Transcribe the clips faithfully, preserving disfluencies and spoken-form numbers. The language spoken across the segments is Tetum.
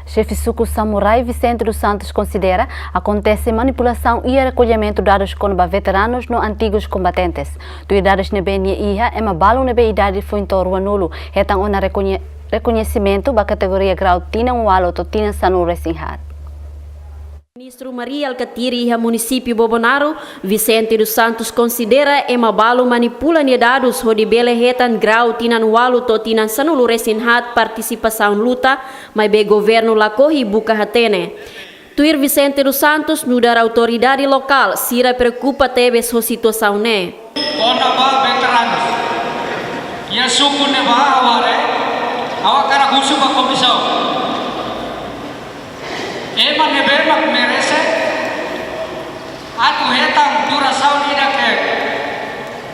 Xefe Suku Samurai, Vicente dos Santos, konsidera akontese manipulasaun iha rekollimentu dadus kona-ba veteranus no antigus kombatentes. Tuir dadus ne'ebé nia iha, ema balu ne'ebé idade foin to'o ruanulu hetan ona rekoñe-, rekoñesimentu ba kategoria grau tinan ualu to'o tinan sanulu-resin-haat. Ministru Mari Alkatiri iha munisípiu Bobonaro, Vicente dos Santos, konsidera ema balu manipula nia dadus hodi bele hetan grau tinan ualu to'o tinan sanulu-resin-haat partisipasaun luta, maibé governu lakohi buka hatene. Tuir Vicente dos Santos, nu'udar autoridade lokál, sira preokupa tebes ho situasaun ne'e. Kona-ba veteranus, iha suku ne'ebá ha'u haree, ha'u hakarak husu ba komisaun. Ema ne'ebé mak merese atu hetan durasaun ida ke,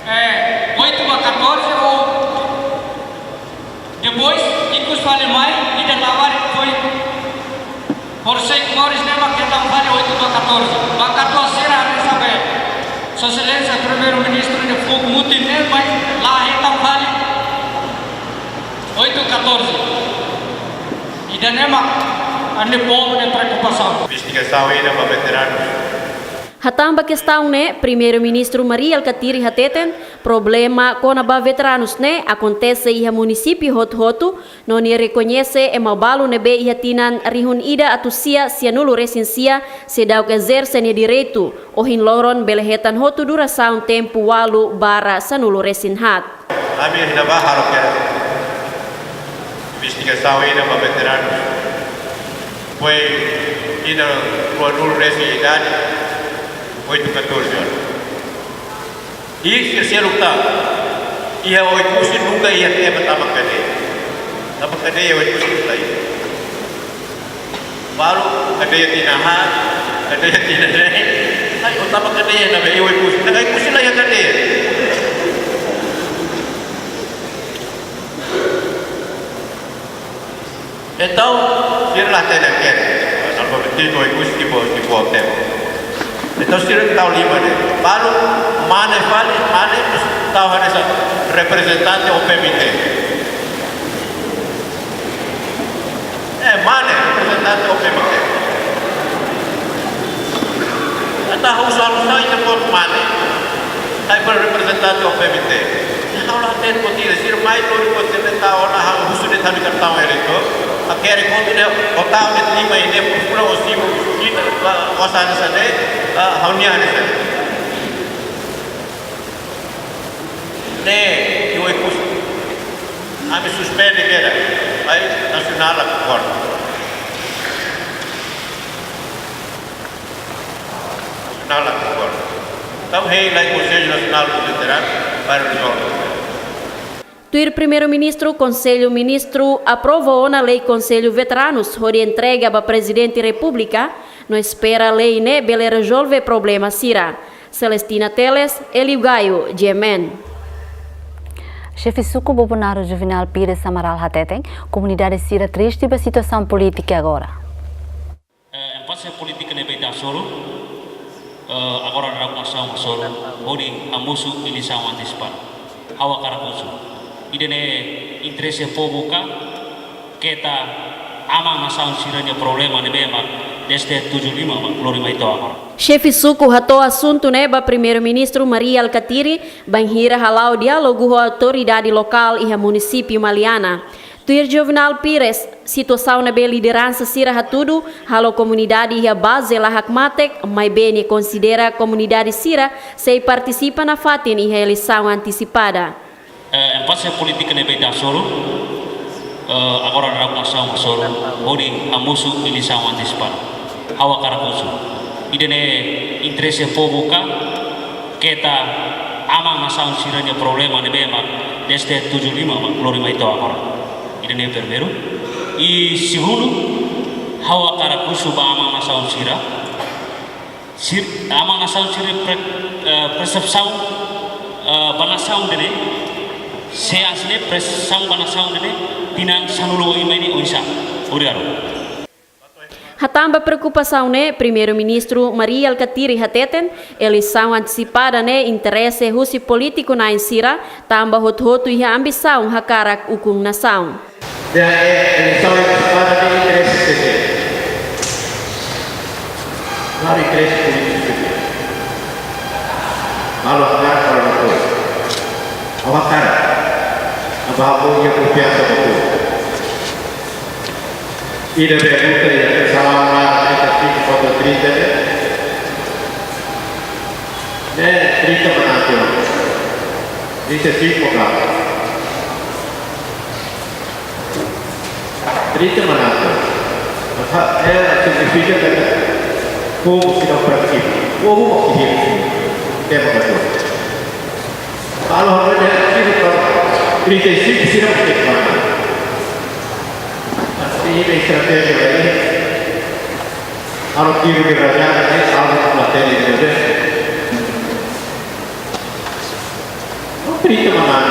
eh, oito ba catorze ou depois ikus fali mai ida labarik foin horisehik moris ne'e mak hetan fali oito ba catorze. Ba katuas sira hanesan be Sua Exelénsia Primeiru-Ministru nia fuuk mutin ne'e mai la hetan fali oito catorze. Ida-ne'e mak ami-nia povu nia preokupasaun. Investigasaun ida ba veteranus. Hatán ba kestaun ne'e, Primeiru-Ministru Mari Alkatiri hateten, problema kona-ba veteranus ne'e akontese iha munisípiu hotu-hotu, no nia rekoñese ema balu ne'ebé iha tinan rihun ida atus sia sianulu-resin-sia seidauk ezerse nia direitu, ohin loron bele hetan hotu durasaun tempu ualu barra sanulu-resin-haat. Ami iha ne'ebá halo kedas investigasaun ida ba veteranus. Foin tinan ruanulu-resin idade, oito catorze anos. I terseru ta, iha Oekusi nunka iha tema tama kadeia. Tama kadeia Oekusi nunka iha. Balu kadeia tinan haat, kadeia tinan neen. Ai, o tama kadeia ne'ebé iha Oekusi. Ne'e Oekusi la iha kadeia. Entaun, sira la hatene katak analfabetismu Oekusi tipo, tipo tem. Entaun, sira tau liman ne'e. Balu, mane fali, mane, tau hanesan reprezentante O P M T. Eh, mane, reprezentante O P M T. Entaun, ha'u selalu sai de ponto mane. Sai para reprezentante O P M T. Ha'u la hatene buat ida, sira mai lori buat ida, tau ona, ha'u husu de'it ha'u-nia kartaun eleitór. Hakerek hotu ne'e, o tau de'it liman ne'e, por fula o simu, ita, ba, o sana sana, ah, ha'u-nia hanesan ne'e. Ne'e, iha Oekusi. Ami suspende kedas, ai, nasionál la konkorda. Nasionál la konkorda. Entaun, hein lai Konsellu Nasionál dos Veteranus para rezolve. Tuir Primeiru-Ministru, Konsellu Ministru aprova ona lei Konsellu Veteranus hodi entrega ba Prezidente Repúblika, no espera lei ne'e bele rezolve problema sira. Celestina Teles, Elio Gaio, G M N. Xefe Suku Bobonaro Juvenal Pires Amaral hateten, komunidade sira triste ba situasaun polítika agora. Eh, impasse polítika ne'ebé ita hasoru, eh, agora daudaun nasaun hasoru, hodi hamosu eleisaun antesipada. Ha'u hakarak husu. Ida-ne'e interese povu ka, keta aman nasaun sira-nia problema ne'ebé mak desde tujuh lima mak lori mai to'o agora. Xefe Suku hato'o asuntu ne'e ba Primeiru-Ministru Mari Alkatiri, bainhira hala'o diálogu ho autoridade lokál iha munisípiu Maliana. Tuir Juvenal Pires, situasaun ne'ebé lideransa sira hatudu halo komunidade iha baze la hakmatek, maibé nia konsidera komunidade sira sei partisipa nafatin iha eleisaun antesipada. Eh, impasse polítika ne'ebé ita hasoru, eh, agora daudaun nasaun hasoru, hodi hamosu eleisaun antesipada. Ha'u hakarak husu. Ida-ne'e interese povu ka, keta aman nasaun sira-nia problema ne'ebé mak desde tujuh lima mak lori mai to'o agora. Ida-ne'e primeiru. I segundu, ha'u hakarak husu ba aman nasaun sira. Sir-, aman nasaun sira pre-, eh, persepsaun, eh, ba nasaun ida-ne'e, se hanesan ne'e persepsaun ba nasaun ida-ne'e, tinan sanulu-resin-lima ne'e oinsá. Obrigadu. Hatán ba preokupasaun ne'e, Primeiru-Ministru Mari Alkatiri hateten, eleisaun antesipada ne'e interese husi polítiku na'in sira, tanba hotu-hotu iha ambisaun hakarak ukun nasaun. Eleisaun antesipada ne'e interese sira. Babu iha konfiansa ba povu. Ida be luta iha ke salam la ita trinta kontra trinta ne'e. Ne'e trinta manán tiha. Trinta e cinco ka. Trinta manán tiha. Mas ha, ne'e signifika katak povu seidauk proativu. Povu mak ke hidup. Tema kedua. Kalau hanya hidup trinta e cinco seidauk ke mana. Pasti ini strategi lagi. Kalau kiri ke raja, ini kalau materi itu deh. Trinta manán.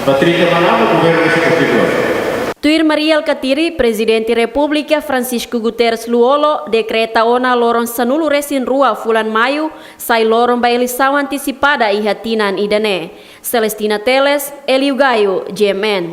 Ba trinta manán ba governu esekutiva. Tuir Mari Alkatiri, Prezidente Repúblika Francisco Guterres Lú-Olo dekreta ona loron sanulu-resin-rua fulan Maiu sai loron ba eleisaun antesipada iha tinan ida-ne'e. Celestina Teles, Eliu Gaio, G M N.